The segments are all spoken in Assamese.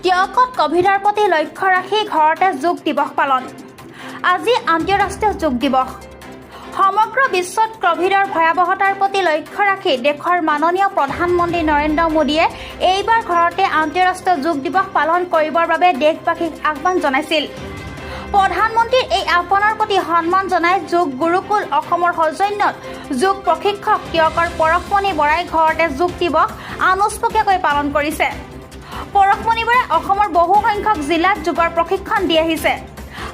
টীয়কত কভিডৰ প্ৰতি লক্ষ্য ৰাখি ঘৰতে যোগ দিৱস পালন। আজি আন্তঃৰাষ্ট্ৰীয় যোগ দিৱস। সমগ্ৰ বিশ্বত কভিডৰ ভয়াৱহতাৰ প্ৰতি লক্ষ্য ৰাখি দেশৰ মাননীয় প্ৰধানমন্ত্ৰী নৰেন্দ্ৰ মোদীয়ে এইবাৰ ঘৰতে আন্তঃৰাষ্ট্ৰীয় যোগ দিৱস পালন কৰিবৰ বাবে দেশবাসীক আহ্বান জনাইছিল। প্ৰধানমন্ত্ৰীৰ এই আহ্বানৰ প্ৰতি সন্মান জনাই যোগ গুৰুকুল অসমৰ সৌজন্যত যোগ প্ৰশিক্ষক টীয়কৰ পৰশমণি বৰাই ঘৰতে যোগ দিৱস আনুষ্ঠানিকভাৱে পালন কৰিছে। পৰশমণি বৰাই অসমৰ বহু সংখ্যক জিলাত যোগৰ প্ৰশিক্ষণ দি আহিছে।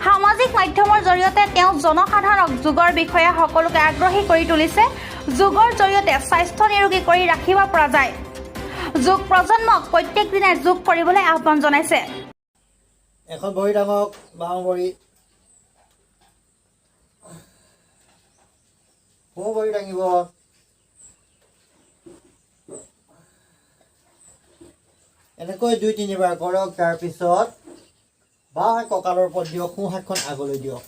সামাজিক মাধ্যমৰ জৰিয়তে তেওঁ জনসাধাৰণক যোগৰ বিষয়ে সকলোকে আগ্ৰহী কৰি তুলিছে। যোগৰ জৰিয়তে স্বাস্থ্য নিৰোগী কৰি ৰাখিব পৰা যায়। যোগ প্ৰজন্মক প্ৰত্যেক দিনাই যোগ কৰিবলৈ আহ্বান জনাইছে। এখন ভৰি ডাঙক, বাওঁ ভৰি। সোঁ ভৰি দাঙিব। এনেকৈ দুই তিনিবাৰ কৰক। তাৰপিছত বাওঁ হাত কঁকালৰ ওপৰত দিয়ক, সোঁ হাতখন আগলৈ দিয়ক।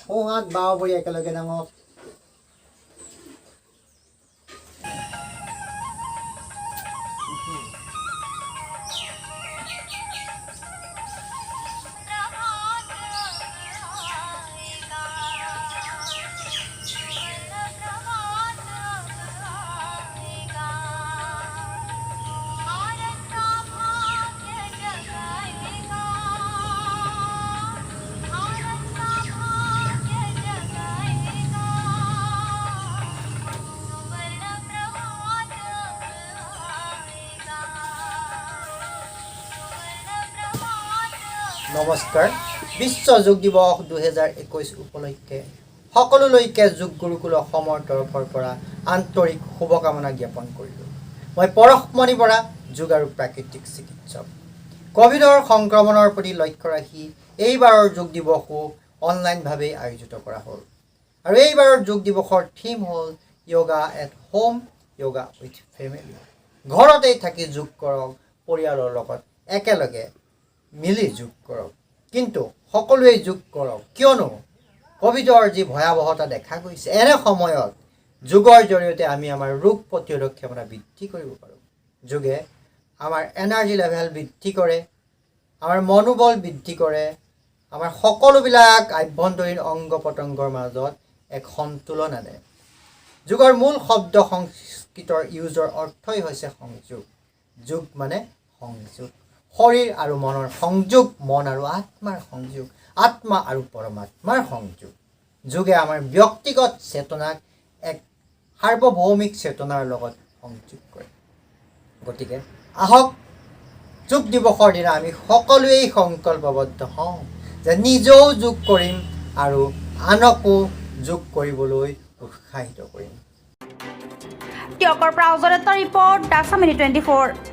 সোঁ হাত, বাওঁ ভৰি একেলগে ডাঙক। নমস্কাৰ। বিশ্ব যোগ দিৱস 2021 উপলক্ষে সকলোলৈকে যোগ গুৰুকুল অসমৰ তৰফৰ পৰা আন্তৰিক শুভকামনা জ্ঞাপন কৰিলোঁ। মই পৰশমণি বৰা, যোগ আৰু প্ৰাকৃতিক চিকিৎসক। ক'ভিডৰ সংক্ৰমণৰ প্ৰতি লক্ষ্য ৰাখি এইবাৰৰ যোগ দিৱসো অনলাইনভাৱেই আয়োজিত কৰা হ'ল আৰু এইবাৰৰ যোগ দিৱসৰ থিম হ'ল "Yoga at home, yoga with family"। ঘৰতেই থাকি যোগ কৰক, পৰিয়ালৰ লগত একেলগে মিলি যোগ কৰক, কিন্তু সকলোৱে যোগ কৰক। কিয়নো ক'ভিডৰ যি ভয়াৱহতা দেখা গৈছে, এনে সময়ত যোগৰ জৰিয়তে আমি আমাৰ ৰোগ প্ৰতিৰোধক ক্ষমতা বৃদ্ধি কৰিব পাৰোঁ। যোগে আমাৰ এনাৰ্জি লেভেল বৃদ্ধি কৰে, আমাৰ মনোবল বৃদ্ধি কৰে, আমাৰ সকলোবিলাক আভ্যন্তৰীণ অংগ প্ৰত্যংগৰ মাজত এক সন্তুলন আনে। যোগৰ মূল শব্দ সংস্কৃতৰ য়োজৰ অৰ্থই হৈছে সংযোগ। যোগ মানে সংযোগ, শৰীৰ আৰু মনৰ সংযোগ, মন আৰু আত্মাৰ সংযোগ, আত্মা আৰু পৰমাত্মাৰ সংযোগ। যোগে আমাৰ ব্যক্তিগত চেতনাক এক সাৰ্বভৌমিক চেতনাৰ লগত সংযোগ কৰে। গতিকে আহক, যোগ দিৱসৰ দিনা আমি সকলোৱেই সংকল্পবদ্ধ হওঁ যে নিজেও যোগ কৰিম আৰু আনকো যোগ কৰিবলৈ উৎসাহিত কৰিম। টীয়কৰ পৰা অজয় দত্তৰ ৰিপৰ্ট, the Assam 24।